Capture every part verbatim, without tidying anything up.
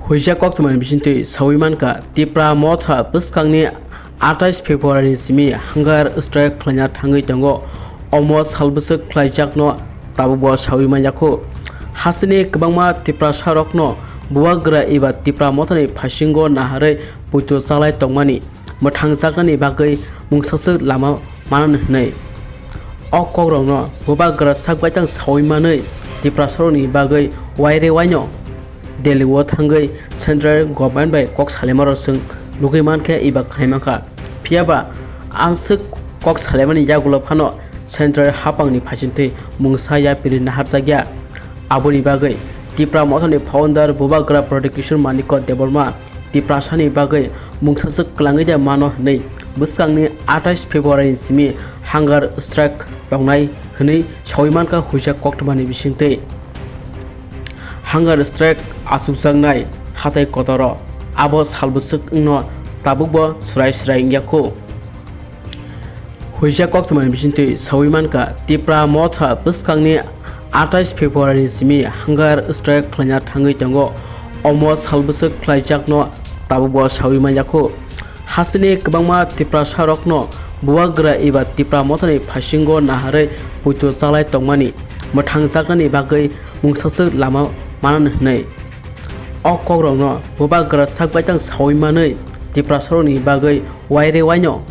Huijak koktwmani bisingtwi sawi mankha, Tipra Motha bwskangni atais February ni simi hunger strike khlaina thangwi tongo. Omo salbwswk khlaijakno tabukbo sawi manjakho. Hasteni kwbangma Tiprasarokno bubagra eba Tipra Mothani phasingo naharwi poito chalai tongmani mwthangjaknani bagwi mungsaswk lama manani hwnwi. O kokrokno bubagra sak baithang sawi manwi Tiprasarokni bagwi waire waino Delhi o thangwi central government bai kok salaimarok chwng nugwi mankhe eba khnai mankha. Phiyaba amswk kok salaimani yagulo phano central hapangni phaisingtwi mungsa yapiri naharjakya. Aboni bagwi Tipra Mothani founder bubagra Pradyot Kishore Manikya Debbarma Tiprasani bagwi mungsaswk kwlangwi de mano hwnwi bwskangni atais February ni simi hunger strike tongnai hwnwi sawi mankha huijak koktwmani bisingtwi. Hunger strike achukjaknai hatai kotoro abo salbwswk wngno tabukbo swrai swrai wngya kho. Huijak koktwmani bisingtwi sawi mankha, Tipra Motha bwskangni atais February ni simi hunger strike khlaina thangwi tongo. Omo salbwswk khlaijakno tabukbo sawi manjakho. Hasteni kwbangma Tiprasarokno bubagra eba Tipra Mothani phasingo naharwi poito chalai tongmani mwthangjaknani bagwi mungsaswk lama manani hwnwi. O kokrokno bubagra sak baithang sawi manwi Tiprasarokni bagwi waire waino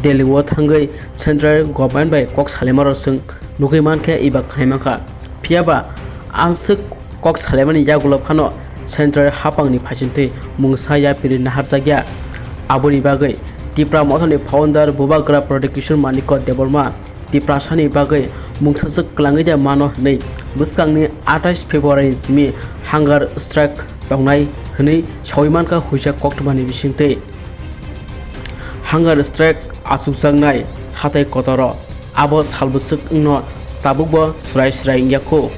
Delhi o thangwi central government bai kok salaimarok chwng nugwi mankhe eba khnai mankha. Phiyaba amswk kok salaimani yagulo phano central hapangni phaisingtwi mungsa yapiri naharjakya. Aboni bagwi Tipra Mothani founder bubagra Pradyot Kishore Manikya Debbarma Tiprasani bagwi mungsaswk kwlangwi de mano hwnwi bwskangni atais February ni simi hunger strike tongnai hwnwi sawi mankha huijak koktwmani bisingtwi. Hunger strike achukjaknai hatai kotoro abo salbwswk wngno tabukbo swrai swrai wngya kho.